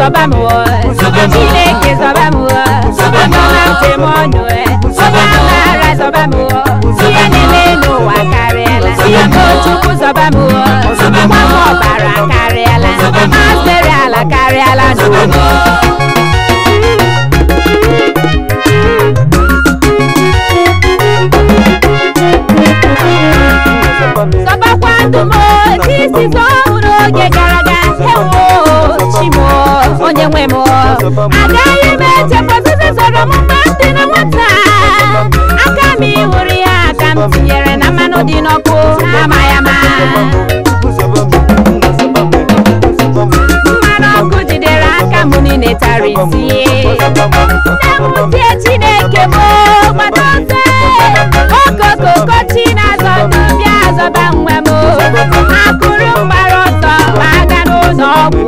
zọba m o, Chineke zọba m o, ọma ntị m ọnụ e, onye amaara zọba m o, ihe na-eme n'ụwa karịala. Biko Chukwu zọba m o, mgbakọ ọbara karịala, asịrị ala karịala n'ụwa. Zọbakwa ndụ m isi zọọ n'oge gara aga, ewo chi m onye nwe m, agaghị m echefu ọzịza zọrọ m mgbe m dị na nwata. Aka m ịhụrụ ya aka m tinyere na mmanụ dị n'ọkụ ama ya ma mmanụ ọkụ jidere aka m niile tara isi. Nne m tie Chineke m gbata ọsọ, okokoko chi na-azọ ndụ bịa zọba nwa m. Akụrụ mgbara ọsọ ma aga n'ụlọ ọgwụ,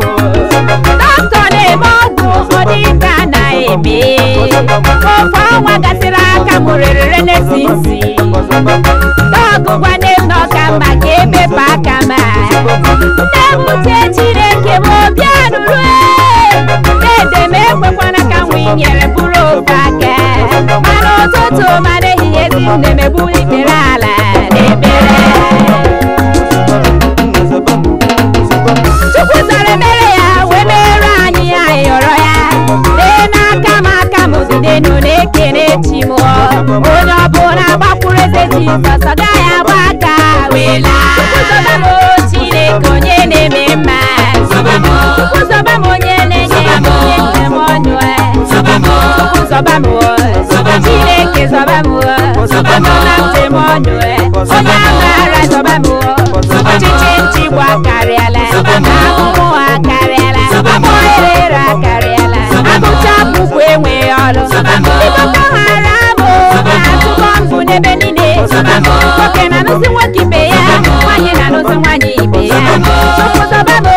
dọkịta na-eme ọgwụ ọ dị ka na-eme. Ofe ọnwa gasịrị aka m rere na-esi nsi, dọgụ gwa nne m na ọka mma ka emepe aka m. Nne m tie Chineke m bịa nụrụ dede m, ekwekwana ka nwa inyere bụrụ ofe aka. Mana ụtụtụ mana ehihie ezi nne m egbu ikpere ala n'ekpere. Chukwu zara ekpere ya wee mere anyị ya yọrọ ya. Lee n'aka m aka m dị n'elu na-ekene chi m. Onye ọbụla gbakwuru eze Jizọs ọ gaghị agba aka wee laa. Chukwu zọba m Chineke onye na-eme mma, Chukwu zọba m onye na-enye m onye nne m ọnụ. Chukwu zọba m, Chineke zọba m, ọma ntị m ọnụ, onye amaara zọba m. Ọchịchị nchịgbu akarịala, ahụhụ akarịala, ọerere akarịala, agụcha akwụkwọ enweghị ọrụ. Ndị Boko Haram na-atụkọ mbụ n'ebe niile, nwoke na-anụsị nwoke ibe ya, nwaanyị na-anụsị nwaanyị ibe ya. Chukwu zọba m.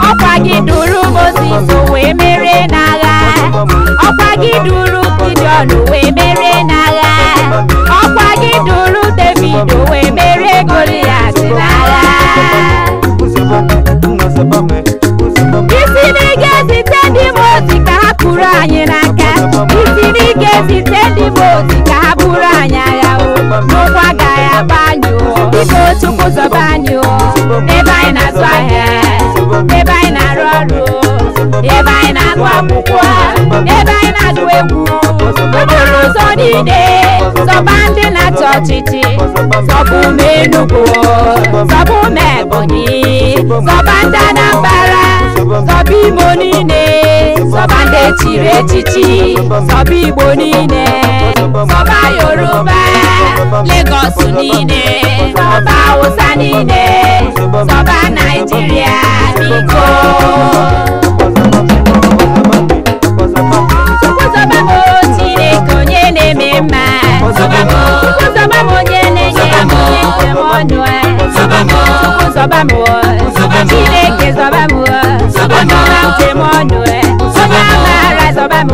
Ọkwa gị duru Mozis wee merie n'agha, ọkwa gị duru Gideon wee merie n'agha, ọkwa gị duru David wee merie Goliat n'agha. Isi n'ike zite ndị m ozi ka ha kpụrụ anyị n'aka, isi n'ike zite ndị m ozi ka ha buru anyị agha o, n'ụkwụ agaghị agba anyị o. Biko Chukwu zọba anyị o, n'ebe anyị na-azụ ahịa, ebe anyị na-arụ ọrụ, ebe anyị na-agụ akwụkwọ, ebe anyị na-agụ egwu, okporo ụzọ niile. Zọba ndị na-achọ ọchịchị, zọba ume Enugu, zọba ume Ebonyi, zọba ndị Anambra, zọba Imo niile, zọba ndị echiri echichi, zọba Igbo niile, zọba Yoruba, Lagos niile, zọba Hausa niile, zọba Naijiria biko. Chukwu zọba m Chineke onye na-eme mma, Chukwu zọba m onye na-enye m onye njem ọnụ. Chukwu zọba m, Chineke zọba m, ọma ntị m ọnụ, onye amaara zọba m.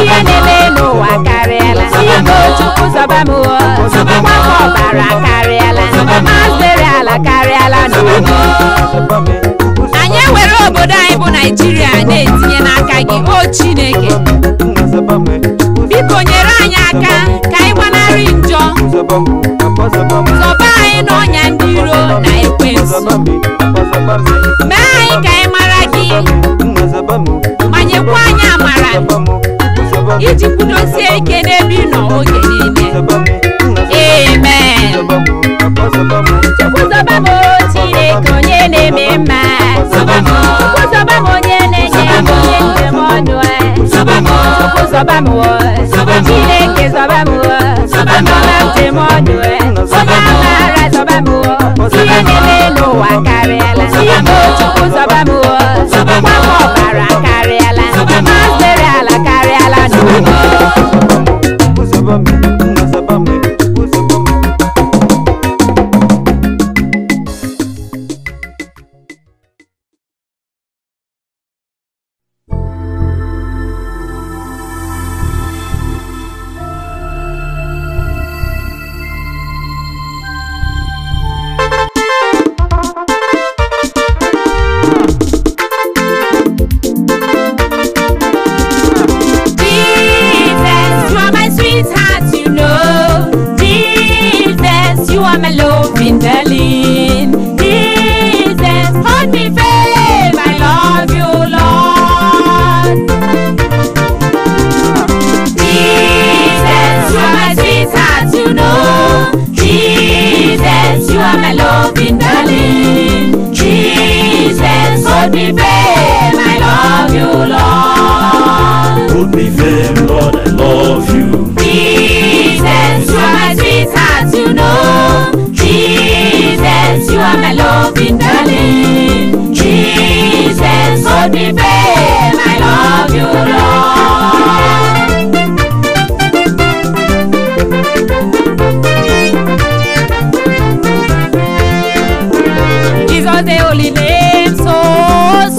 Ihe na-eme n'ụwa karịala, biko Chukwu zọba m, mgbakọ ọbara karịala, asịrị ala karịala n'ụwa. Anyị ewere obodo anyị bụ Naijiria na-etinye n'aka gị, o Chineke. Biko nyere anyị aka ka anyị gbanarị njọ, zọba anyị n'ọnya ndị iro na ekwensu. Mee anyị ka anyị mara gị, ma nyekwa anyị amara iji kwudosie ike n'ebe ị nọ oge niile. Amen. Chukwu zọba m Chineke onye na-eme mma, Chukwu zọba m onye na-enye m onye njem ọnụ. Chukwu zọba m, Chineke zọba m, ọma ntị m ọnụ, onye amaara zọba m. Ihe na-eme n'ụwa karịala, biko Chukwu zọba m, mgbakọ ọbara karịala, asịrị ala karịala n'ụwa. Hold me firm, I love you, Lord. Hold me firm, Lord, I love you. Jesus, you are my sweetheart, you know. Jesus, you are my loving darling. Jesus, hold me firm, I love you, Lord. Jesus, the holy name, so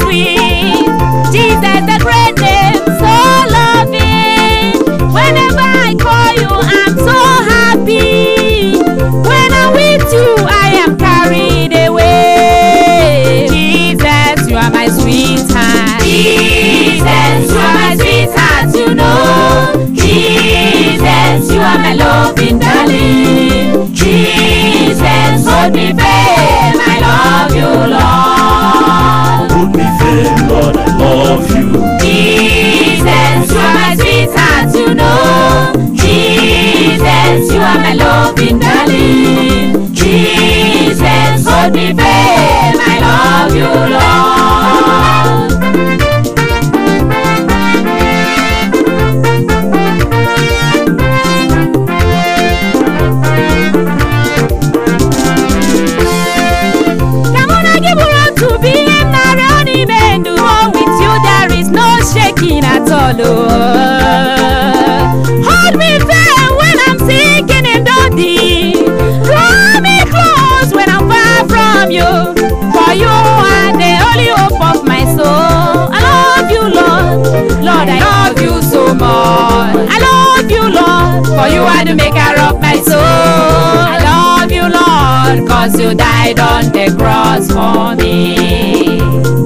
sweet. Jesus, the great name, so loving. Whenever I call you, I'm so happy. When I'm with you, I am carried away. Jesus, you are my sweetheart. Jesus, you are my sweetheart, you know. Jesus, you are my loving darling. Jesus, hold me firm, I love you, Lord. Hold me firm, Lord, I love you. Jesus, you are my sweetheart, you know. Jesus, you are my loving darling. Jesus, hold me firm, I love you, Lord. Ka mụ na gị bụrụ otu bụ ihe m na-arịọ n'ime ndụ m. With you there is no shaking at all. Oh. Hold me firm when I'm sinking in the deep. Draw me close when I'm far from you. For you are the only hope of my soul. I love you, Lord. Lord, I love you so much. I love you, Lord. For you are the maker of my soul. I love you, Lord, 'cause you died on the cross for me.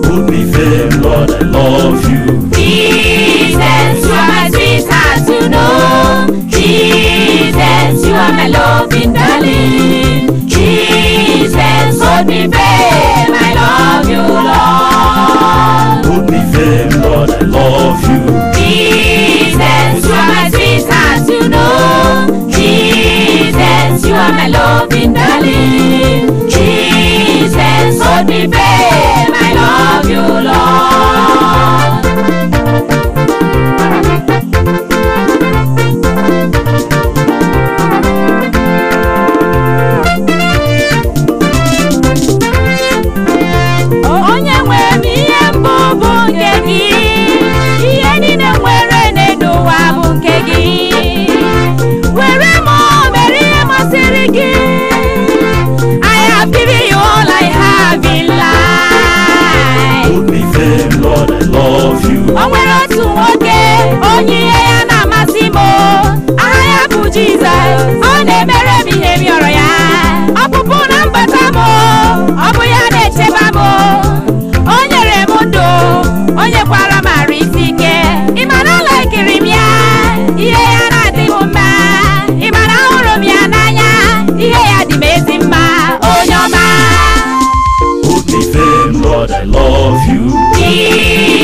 Hold me firm, Lord, I love you. Jesus, you are my sweetheart, you know. Jesus, you are my loving darling. Jesus, hold me firm, I love you, Lord. Hold me firm, Lord, I love you. Jesus, you are my sweetheart, you know. Jesus, you are my loving darling. Jesus, hold me firm, I love you, Lord. Onye nwe m, ihe mbụ bụ nke gị. Ihe niile nwere n'elu ụwa bụ nke gị. Were m mere ihe masịrị gị. I have given you all I have in life. Hold me firm, Lord, I love you. O nwere otu nwoke onye ihe ya na-amasị m o. Aha ya bụ Jizọs. Ọ na-emere m ihe m yọrọ ya. Ọpụpụ na mbata m o, ọ bụ ya na-echebe m o. O nyere m ndụ, o nyekwara m arụ isi ike. Ị ma na alaikiri m ya, ihe ya na-adị m mma. Ị ma na ahụrụ m ya n'anya, ihe ya dị m ezi mma, onye ọma. Hold me firm, Lord, I love you. Jesus.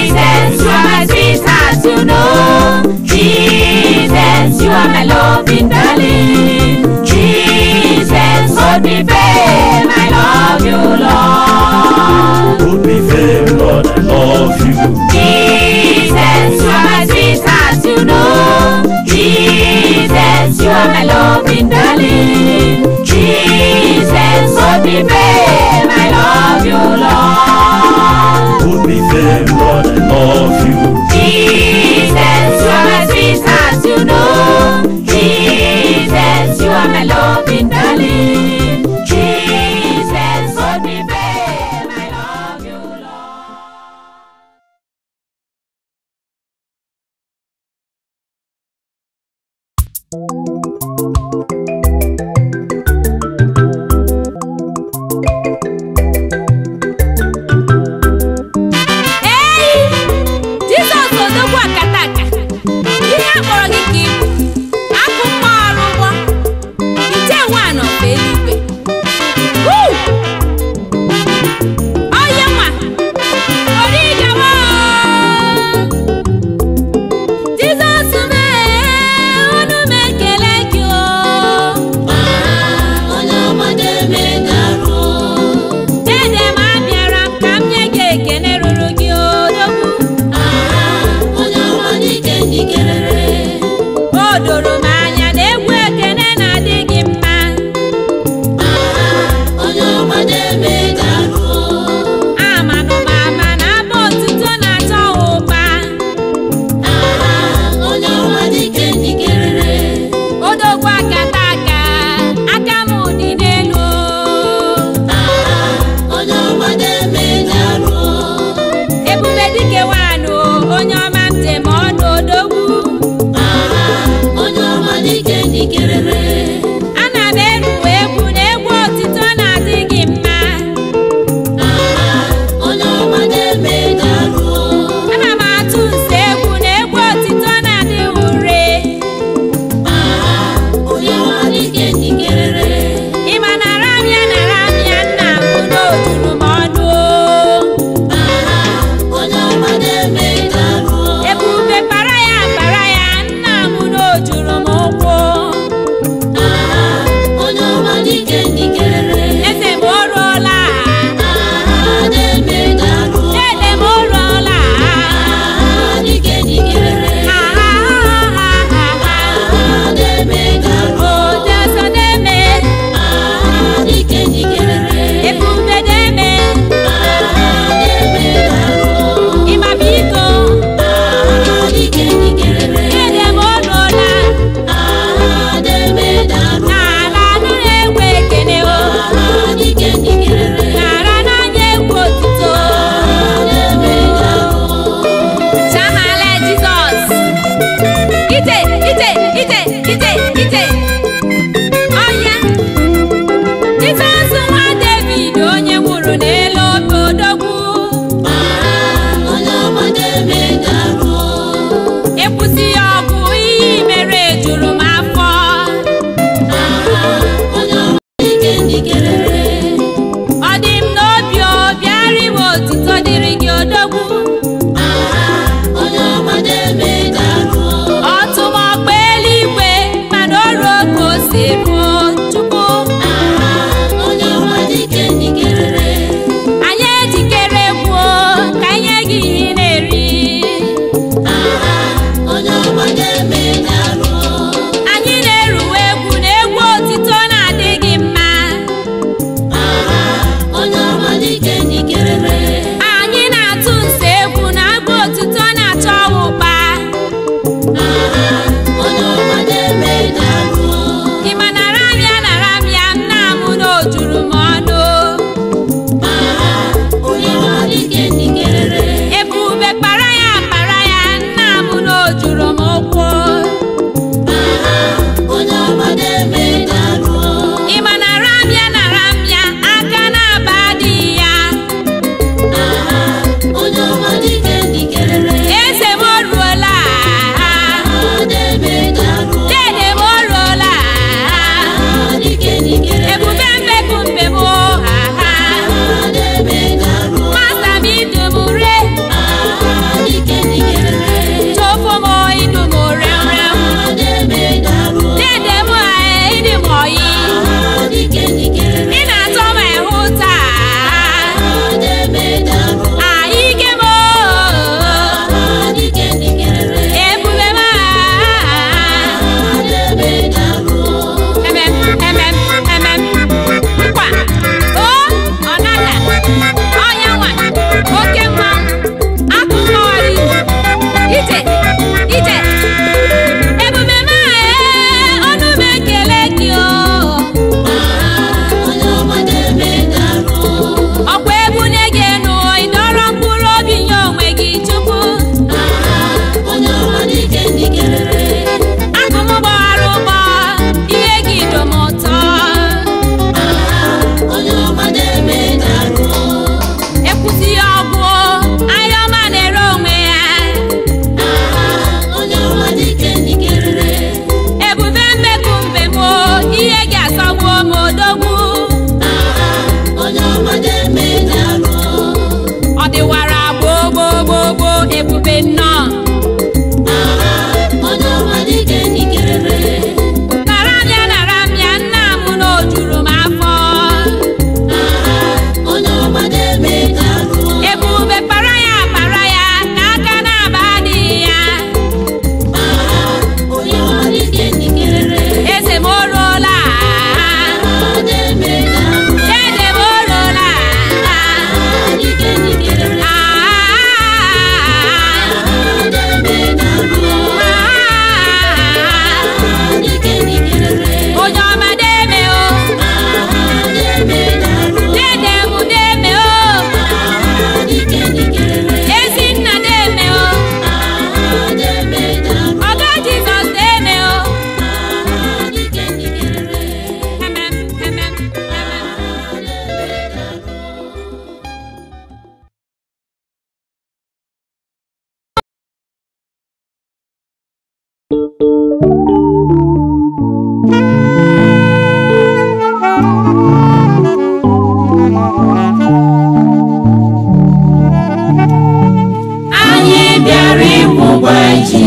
ịkwụgwa ji.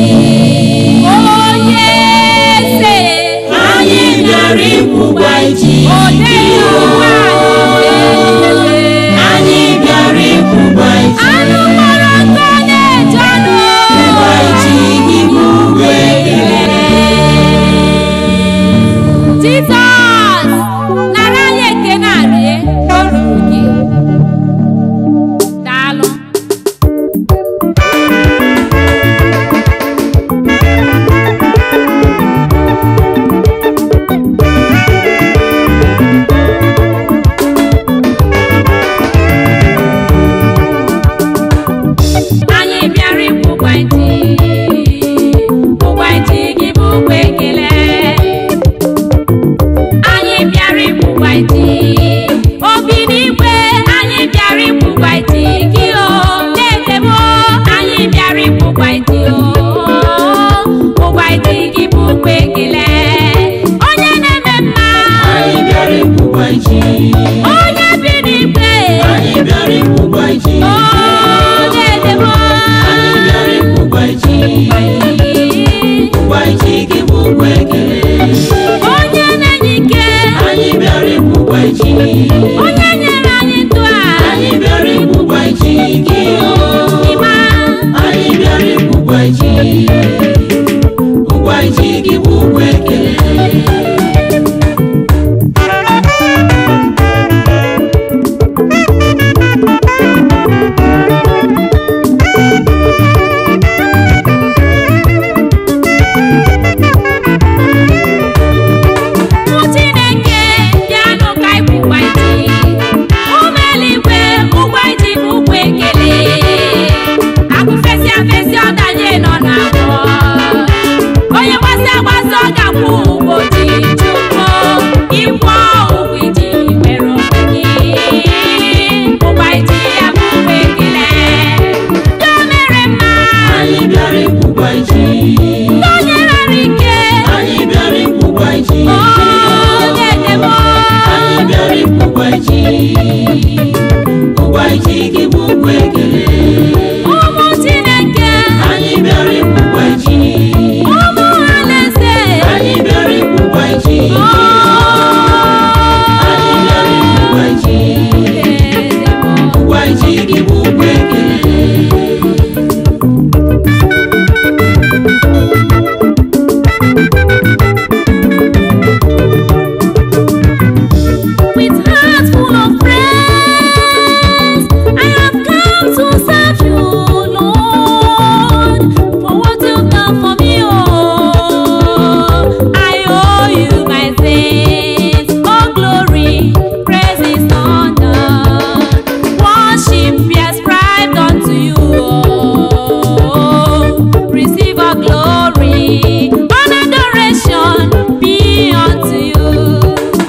Onye eze. Anyị bịara ịkwụgwa ji. Ode ụwa. Anyị bịara ịkwụgwa ji. Anụ kpọrọ nkụ na-eje ọnụ. Ụgwọ ji gị bụ ụgwọ ekele. Jizọs, nara anyị ekele arịa o ruru gị. Daalụ. Anyị bịara ịkwụgwa ji. Ụgwọ ji gị bụ ụgwọ ekele. Anyị bịara ịkwụgwa ji. Obi n'igwe, anyị bịara ịkwụgwa ji gị o. Lete m o, anyị bịara ịkwụgwa ji o. Ụgwọ ji gị bụ ụgwọ ekele. Onye na-eme mma, Anyị bịara ịkwụgwa ji. onye bi n'igwe, Anyị bịara ịkwụgwa ji. o lete m o. Anyị bịara ịkwụgwa ji. Ụgwọ ji gị bụ ụgwọ ekele. Onye na-enye ike, Anyị bịara ịkwụgwa ji. onye nyere anyị ndụ a, Anyị bịara ịkwụgwa ji gị o. ịma. Anyị bịara ịkwụgwa ji. Ụgwọ ji gị bụ ụgwọ ekele. Ụmụ Chineke, bịanụ ka anyị kwụgwa ji. Ụmụ eluigwe, ụgwọ ji bụ ụgwọ ekele. Akụ fesịa fesịa ọdanye nọ n'agbọ. Onye gbasịa agbasịa ọ ga-akwụ ụgwọ ji. Chukwu, ịkwụ ụgwọ iji nwere onwe gị. Ụgwọ ji ya bụ ụgwọ ekele. Ndị o mere mma, Anyị bịara ịkwụgwa ji. ndị o nyere arụ ike, Anyị bịara ịkwụgwa ji. o na-edebe. Anyị bịara ịkwụgwa ji. Ụgwọ ji gị bụ ụgwọ ekele. Ụmụ Chineke, Anyị bịara ịkwụgwa ji. ụmụ alaeze, Anyị bịara ịkwụgwa ji. Anyị bịara ịkwụgwa ji. Ụgwọ ji gị bụ ụgwọ ekele. With hearts full of praise, I have come to serve you, Lord. For what you've done for me, oh, I owe you my thanks. Oh, glory, praise is honor, worship be ascribed unto you, oh. Receive all glory, all adoration be unto you.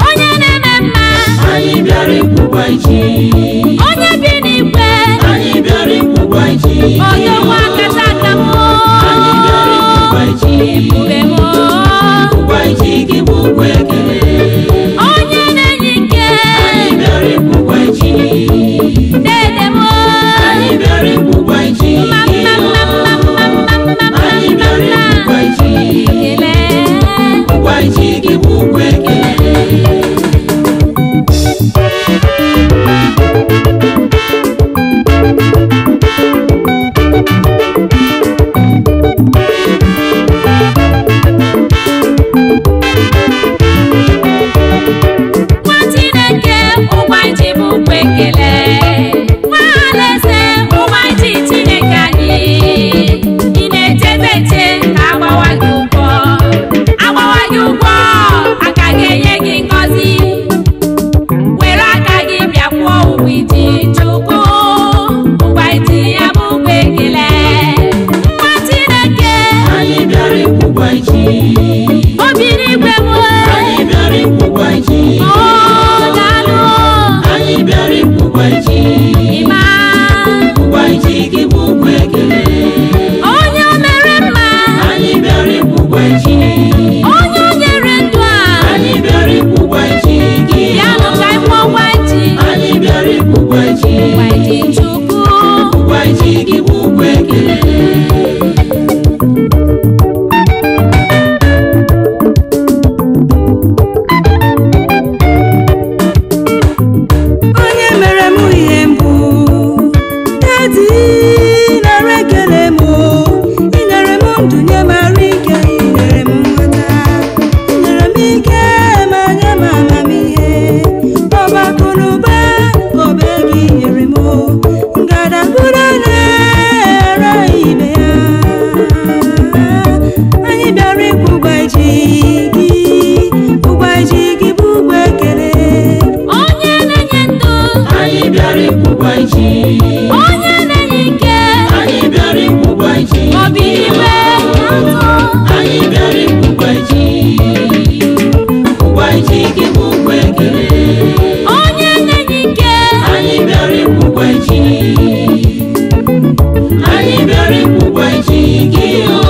Onye na-eme mma, Anyị bịara ịkwụgwa ji. onye bi n'igwe, Anyị bịara ịkwụgwa ji. odogwu akata aka m, Anyị bịara ịkwụgwa ji. ebube m, Ụgwọ ji gị bụ ụgwọ ekele. onye na-enye ike, Anyị bịara ịkwụgwa ji. dede m, Anyị bịara ịkwụgwa ji. mma mma mma mma mma mma mma Anyị mma bịara mma, ịkwụgwa ji. ekele. Ụgwọ ji gị bụ ụgwọ ekele. Anyị bịara ịkwụgwa ji gị o.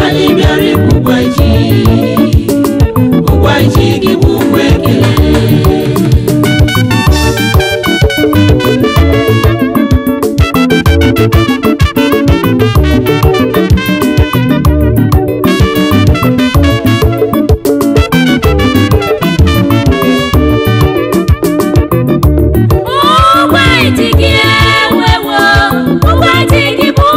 Anyị bịara ịkwụgwa ji. Ụgwọ ji gị bụ ụgwọ ekele. Ụgwọ ji gị ewewo, ụgwọ ji gị bụ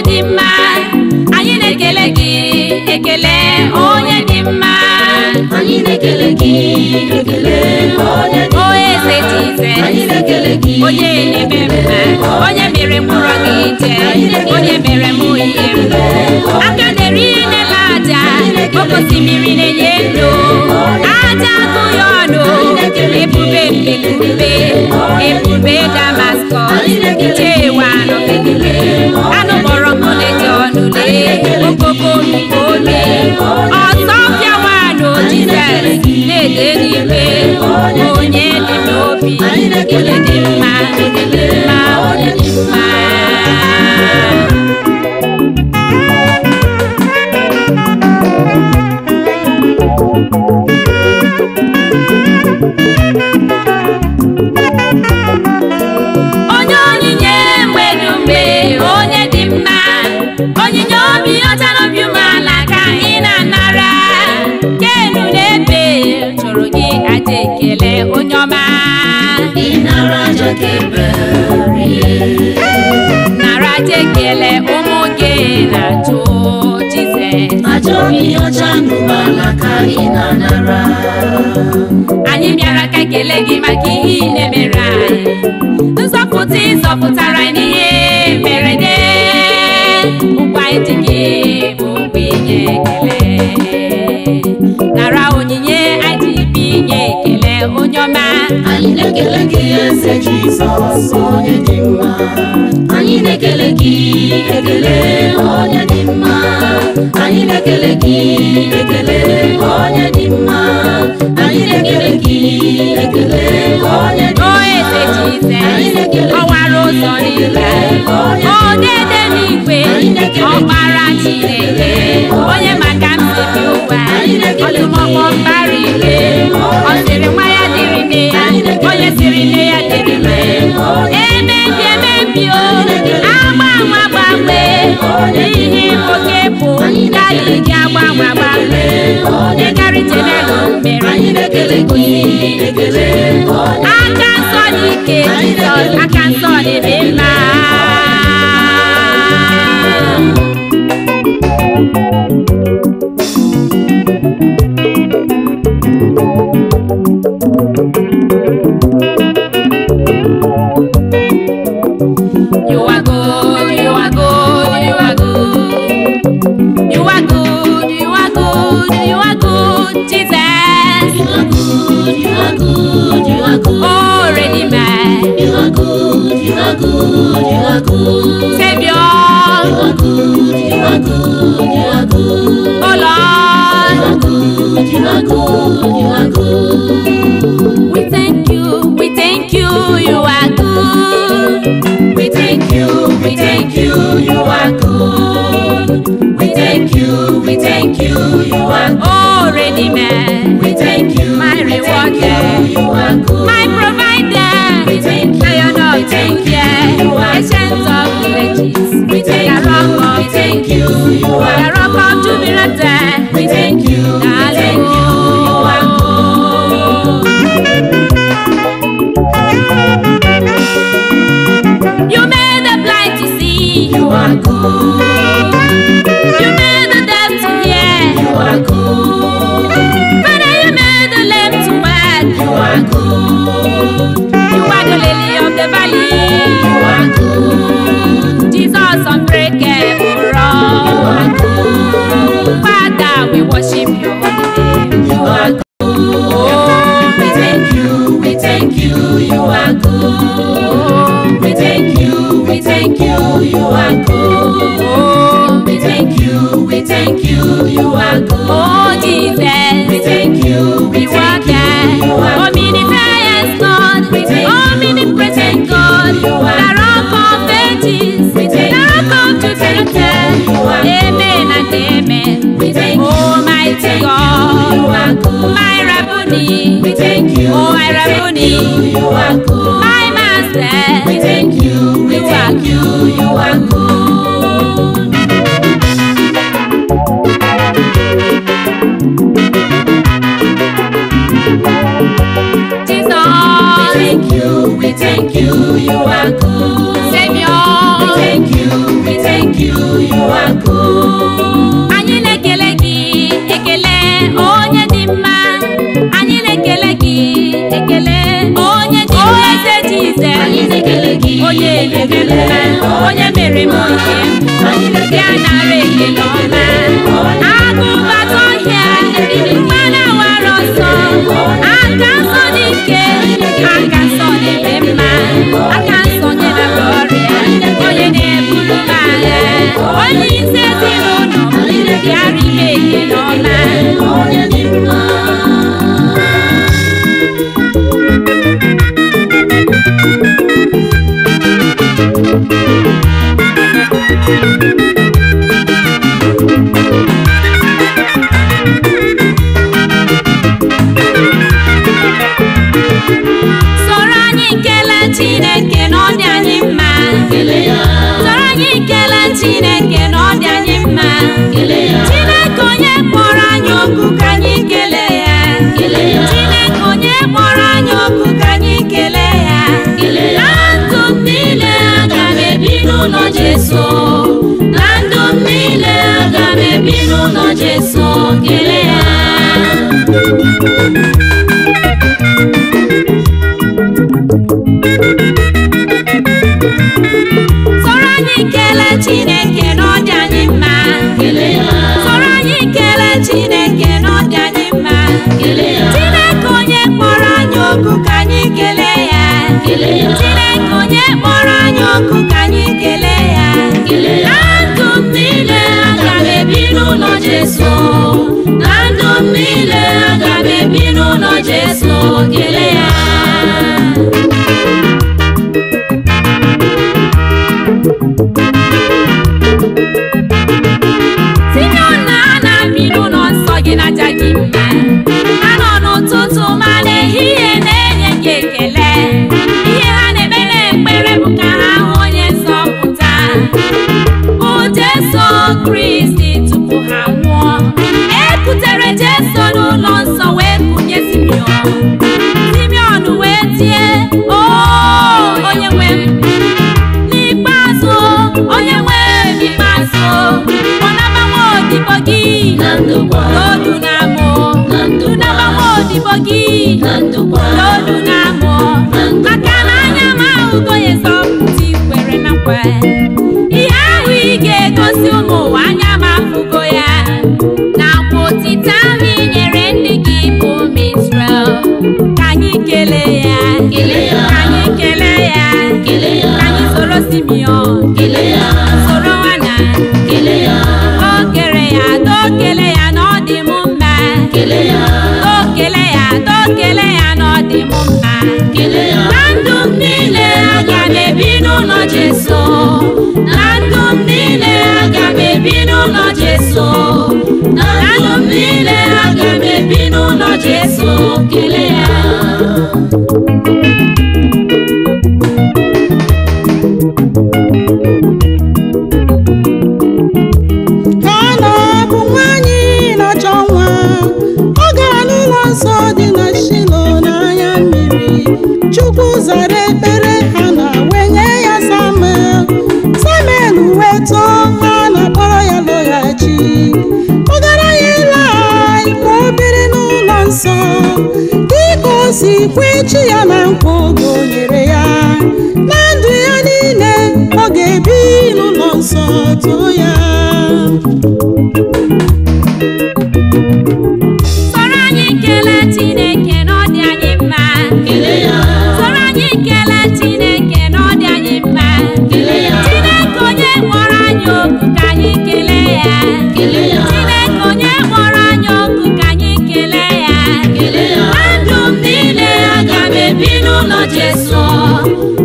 dị mma. Anyị na-ekele gị, ekele onye dị mma. Anyị na-ekele gị, ekele onye dị O mma. eze Jizọs, Anyị na-ekele gị, onye na-eme mma, onye mere mkpụrụ gị ije, onye mere mụ ihe mbụ. Aka na-eri ihe na-ele aja, oke osimiri na-enye ndụ. Aja agụghị ọnụ, ebube mbekube, ebube Damaskọs, ichewa anụ bekube, anụ kpọrọ nkụ na-eji ọnụ lee, okoko ome, ọzọ pịawanụ Jizọs na-ede n'igwe, onye dị n'obi, onye dị mma, mma, onye dị mma. Onye onyinye mgbe mgbe, onye dị mma, onyinye obi ọcha na obi umeala ka ị na-anara. Kenu na-ebe chụrụ gị aja ekele onye ọma. Ị nara aja ka ebere. Nara aja ekele ụmụ gị na-achụ Jizọs. Aja obi ọcha na umeala ka ị na-anara. Anyị bịara ka ekele gị maka ihe ị na-emere anyị. Nzọpụta ịzọpụtara anyị n'ihe mberede. Ụgwọ anyị ji gị bụ ụgwọ inye ekele. Nara onyinye anyị ji bi inye ekele onye ọma. Anyị na-ekele gị eze Jizọs onye dị mma. Anyị na-ekele gị, ekele onye dị mma. Anyị na-ekele gị, ekele onye dị mma. Anyị na-ekele gị, ekele onye dị O mma. eze Anyị Jizọs, na-ekele ọ wara ụzọ ekele n'igwe. onye dị mma. Odede n'igwe, Anyị na-ekele gị, ọkpara Chineke, onye maka m si bi ụwa, ọtụmọkpọ mbara igwe, ọ sịrị nwa ya dịrị nne ya, onye sịrị nne ya dịrị nne. Emebi emebi o, agbanwe agbanwe, n'ihi nwoke bụ dali gị agbanwe agbanwe, ịkarịcha n'elu mmiri. Anyị na-ekele gị, ekele onye Aka nsọ dị ike Jizọs, aka nsọ na-eme mma. You are good, you are good, you are good. You are good, you are good, you are good, Jesus. You are good, you are good, you are good. Oh, Redeemer, You are good, you are good, you are good. Savior, You are good, you are good, you are good. oh You Lord. are good, you are good, you are good. We thank you, you are good. We thank you, we thank you, you are good. We thank you, we thank you, you are good. Oh, Redeemer, We thank you, my we thank rewarder, you, you are good. my provider. We thank you, Lion of we thank you, Judah, you are Ancient of the ages, We thank the rock you, of we thank you, you the are rock of Jubilate. We thank you, we thank you, you are good. You made the blind to see. You are good. You made the deaf to hear. You are good. Father, you made the lame to walk. You are good. You are the lily of the valley. You are good. Jesus, unbreakable You rock. are good. Father, we worship your holy name. You are good. Oh, We thank you, we thank you, you are good. We thank you, we thank you, you are good. oh, We thank you, we thank you, you are good. oh, Jesus. We thank you, we We thank walk you, you are good. omnipotent God, We thank you, we omnipresent thank you, God, you are the rock of ages, We thank the rock you, of we thank you, Jubilate. you are good. Amen and amen. We thank you, we Almighty thank you, you God, are good. my Rabboni, We thank you, oh my we thank Rabboni, you, you are good. my master. We thank you, we You are thank you, you are good. Jesus, We thank you, we thank you, you are good. Savior, We thank you, we thank you, you are good. Anyị na-ekele gị ekele onye dị mma. Anyị na-ekele gị ekele onye dị mma. Eze Jizọs, Anyị na-ekele gị onye na-eme mma, onye mere m nke Anyị m, na-ekele ya nara ekele ọma. Agụ bata ọhịa, mmanụ awara ọsọ, aka nsọ dị ike, aka nsọ na-eme mma, aka nsọ nyere m ọrịa, onye na-eburu m agha, onye isi ezinụlọ m, bịara ime ekele ọma. Onye dị mma. Soro anyị kelee Chineke na ọ dị anyị mma. Kele ya, Soro anyị kelee Chineke na ọ dị anyị mma. kele ya, Chineke onye kpọrọ anyị oku ka anyị kelee ya. kele ya, Chineke onye kpọrọ anyị oku ka anyị kelee ya. kele ya. Na ndụ m niile Aga m ebi n'ụlọ Jesu. Na ndụ m niile aga m ebi n'ụlọ Jesu. Kele ya. Soro anyị kelee Chineke na ọ dị anyị mma. Kele ya, Soro anyị kelee Chineke na ọ dị anyị mma. kele ya, Chineke onye kpọrọ anyị oku ka anyị kelee ya. kele ya, Chineke onye kpọrọ anyị oku ka anyị kelee ya. kele ya. Na ndụ m niile Aga m ebi n'ụlọ Jesu. Na ndụ m niile aga m ebi n'ụlọ Jesu. Kele ya. Simeon na Ana bi n'ụlọ nsọ gị na-aja gị mma. Ha nọ n'ụtụtụ ma n'ehihie na-enye gị ekele. Ihe ha na-ekpe n'ekpere bụ ka ha hụ onye nzọpụta, bụ Jesu Kristi, tupu ha nwụọ. E kutere Jesu n'ụlọ nsọ wee kunye Simeon. Simeon wee tie, "O onye nwe m!" N'ikpeazụ, onye nwe m, n'ikpeazụ, kpọnaba nwa odibo gị Na ndokwa, n'odu na-amụ. Na ndokwa. Dunaba nwa odibo gị na ndokwa, n'odu na-amụ, maka na anya m ahụgo ya zọpụta ikwere na nkwa. Ihe ahụ ị ga-egosi ụmụ ụwa, anya m afụgo ya, nakwa otite ahụ i nyere ndị gị bụ ụmụ Israel. Ka anyị kelee ya. Kelee ya. Ka anyị kelee ya. Kele ya. Ka anyị soro Simeon, kele ya, soro Hana. kele ya, O kere ya, to kele ya na ọ dị m mma. kele ya, To kele ya, to kele ya na ọ dị m mma. kele ya. Na ndụ m niile Aga m ebi n'ụlọ Jesu. Na ndụ m niile aga m ebi n'ụlọ Jesu. Na ndụ m niile aga m ebi n'ụlọ Jesu. Kele ya. Hana bụ nwanyị na-achọ nwa. Ọ gara n'ụlọ nsọ dị na Shilo n'anya mmiri. Chukwu zara ekpere Hana wee nye ya Samuel. Samuel wee too, Hana kpọrọ ya lọghachi. Kpọgara ya Ilaị ka o biri n'ụlọ nsọ, dịka o si kwe chi ya na nkwa oge o nyere ya. Na ndụ ya niile ọ ga-ebi n'ụlọ nsọ too ya. Soro anyị kelee Chineke na ọ dị anyị mma. Kele ya, Soro anyị kelee Chineke na ọ dị anyị mma. kele ya, Chineke onye kpọrọ anyị oku ka anyị kelee ya. kele ya, Chineke onye kpọrọ anyị oku ka anyị kelee ya. kele ya. Na ndụ m niile Aga m ebi n'ụlọ Jesu.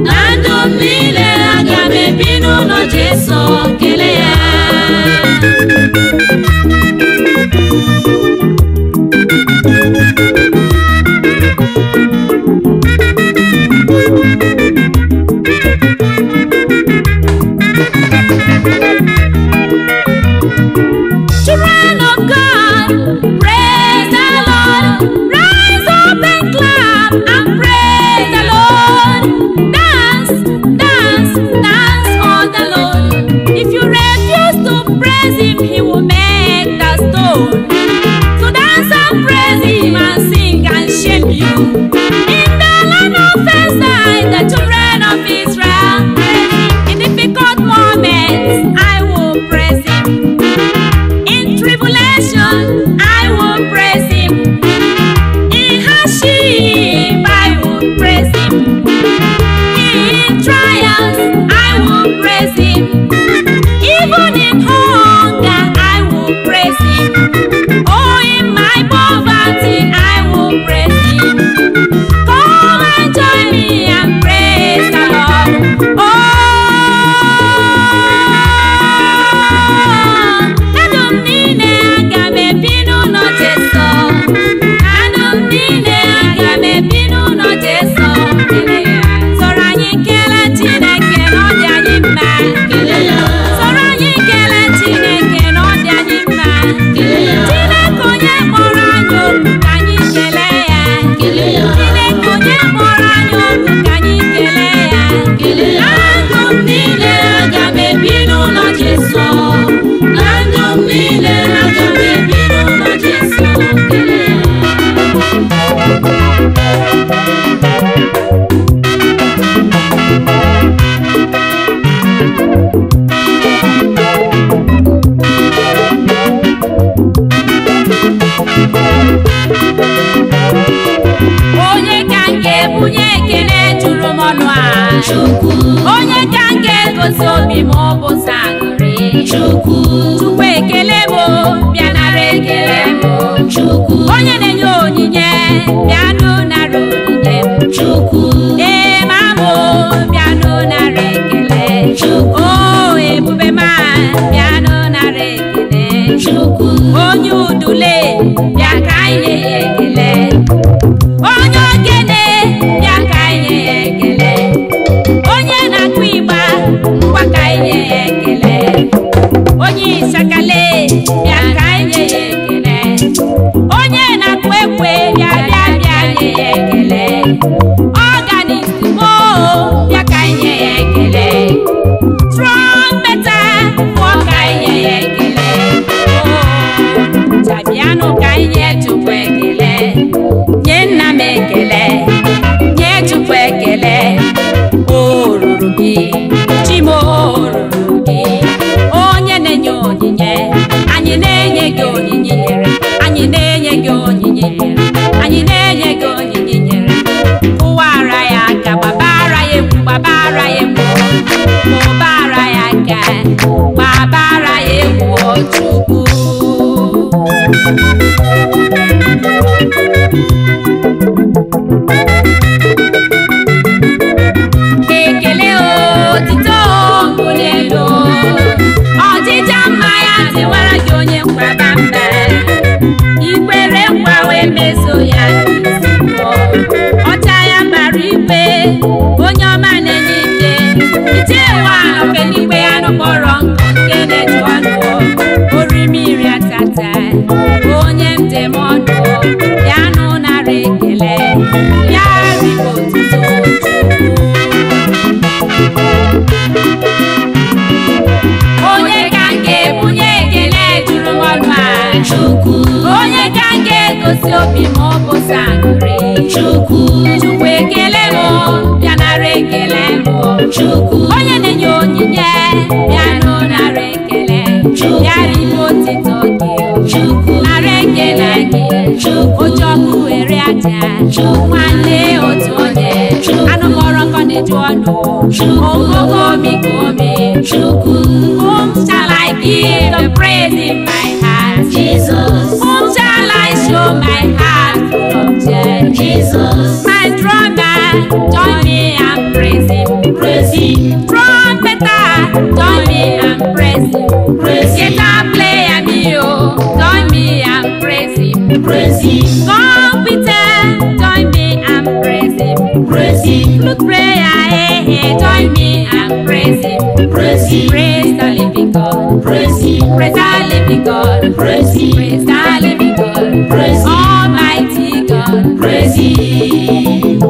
Na ndụ m niile aga m ebi n'ụlọ Jesu. Kele ya. Children of God, praise the Lord. Rise up and clap and praise the Lord. Dance, dance, dance for the Lord. If you refuse to Chukwu. Onye ka m ga-egosi obi m ọ bụ sọ aṅụrị. Chukwu. Chukwu ekele m, bịa nara ekele m. Chukwu. Onye na-enye onyinye, bịanụ nara onyinye m. Chukwu. Ee, mamụ, bịanụ nara ekele. Chukwu. O ebube ma, bịanụ nara ekele. Chukwu. Onye udule, bịa ka anyị nye ya ekele. Onye ogene, bịa ka anyị nye ya ekele. Onye na-akụ ịgba, ngwa ka anyị nye ya ekele. Onye ịsakale, bịa ka anyị nye ya ekele. Onye na-akụ ekwe, bịa bịa bịa nye ya ekele. Ọganist mo, bịa ka anyị nye ya ekele. Trọmpeta, pụọ ka anyị nye ya ekele. Chabianụ ka anyị nye Chukwu ekele. Nye nna m ekele, nye Chukwu ekele. O ruru gị, Chimo o ruru gị. Onye na-enye onyinye, anyị na-enye gị onyinye nyere. Anyị na-enye gị onyinye nyere. Anyị na-enye gị onyinye nyere. Kụwara ya aka, gbabara ya egwu, gbabara ya egwu. Kụbara ya aka, gbabara ya egwu, o Chukwu. Ekele otito mbuli elu, ọchịcha mma ya tiwara gị onye nkwaba mba. Ikwere nkwa wee meso ya n'isi pụọ. Ọcha ya gbara igwe, onye ọma na-enye ike. Ije ụwa ofe n'igwe anụ kpọrọ nkụ nke na-eju ọnụ. Orimiri atata, onye njem ọnụ. Bịanụ nara ekele, bịa ribe otuto Chukwu. Onye ka m ga-ebunye ekele juru m ọnụ a? Chukwu. Onye ka m ga-egosi obi m ọ bụ sọ aṅụrị. Chukwu. Chukwu ekele m, bịa nara ekele m. Chukwu. Onye na-enye onyinye, bịanụ nara ekele. Chukwu. Bịa ribe otito gị. Chukwu. Nara ekele gị. Chukwu. Ojiọkụ were aja. Chukwu. Nwanne otu onye. Chukwu. Anụ kpọrọ nkọ na-eju ọnụ. Chukwu. Ogogo omikomi. Chukwu. Whom shall I give the praise in my heart? Jesus. Whom shall I show my heart full of joy? Jesus. My drummer, join me and praise him. Praise him. Trumpeter, join me and praise him. Praise him. Guitar player, me oh, join me and praise him. Praise him. Computer, join me and praise him. Praise him. Flute player, hey, hey, join me and praise him. Praise him. Praise the living God. Praise him. Praise the living God. Praise him. Praise the living God. Praise him. Almighty God. Praise him.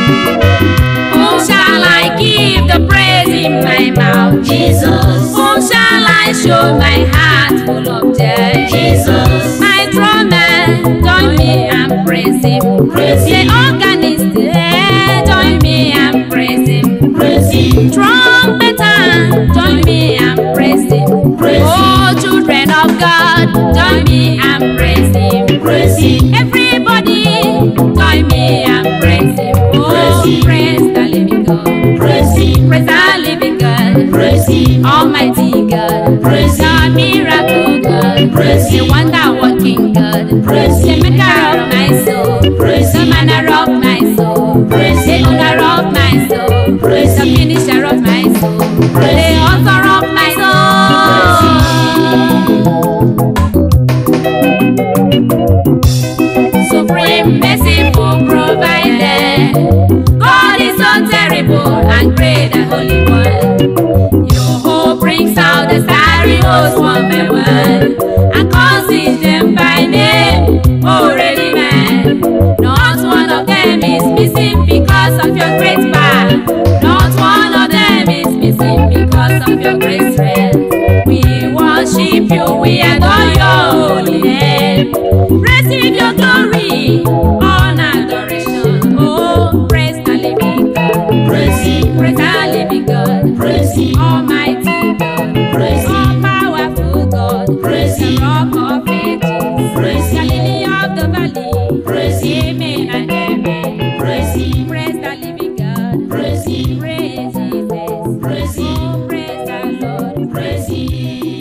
Whom shall I give the praise in my mouth? Jesus. Whom shall I show my heart full of joy? Jesus. My drummer, join me and praise him. Praise The him. organist, join me and praise him. Praise him. Trumpeter, join me and praise him. Praise him. Oh, children of God, join me and praise him. Praise him. Everybody, join me and praise him. Oh, Praise him. praise the living God. Praise him. Praise the living God. Praise him. Almighty God. Praise The him. miracle God. Praise The him. wonder working God. Praise The him. maker of my soul. Praise The him. manner of my soul. Praise The him. owner of my soul. Praise The him. finisher of my soul. Praise The him. author of my Praise soul. Supreme merciful provider. God is so terrible and great and holy one. Your hope brings out the starry host one by one and calls them by name. Oh, ready man, not one of them is missing because of your grace. of your great strength. We worship you, we adore your holy name. Receive your glory, honor, adoration. Oh, praise the living God. Praise Him. Praise the living God. Praise Him. Almighty God. Praise Him. All powerful God. Praise The Him. rock of ages. Praise The Him. lily of the valley. Praise Him. Amen and amen. Praise Him. Praise the living God. Praise Him. Praise Jesus. Praise Him. Oh, praise the Lord. Praise Him.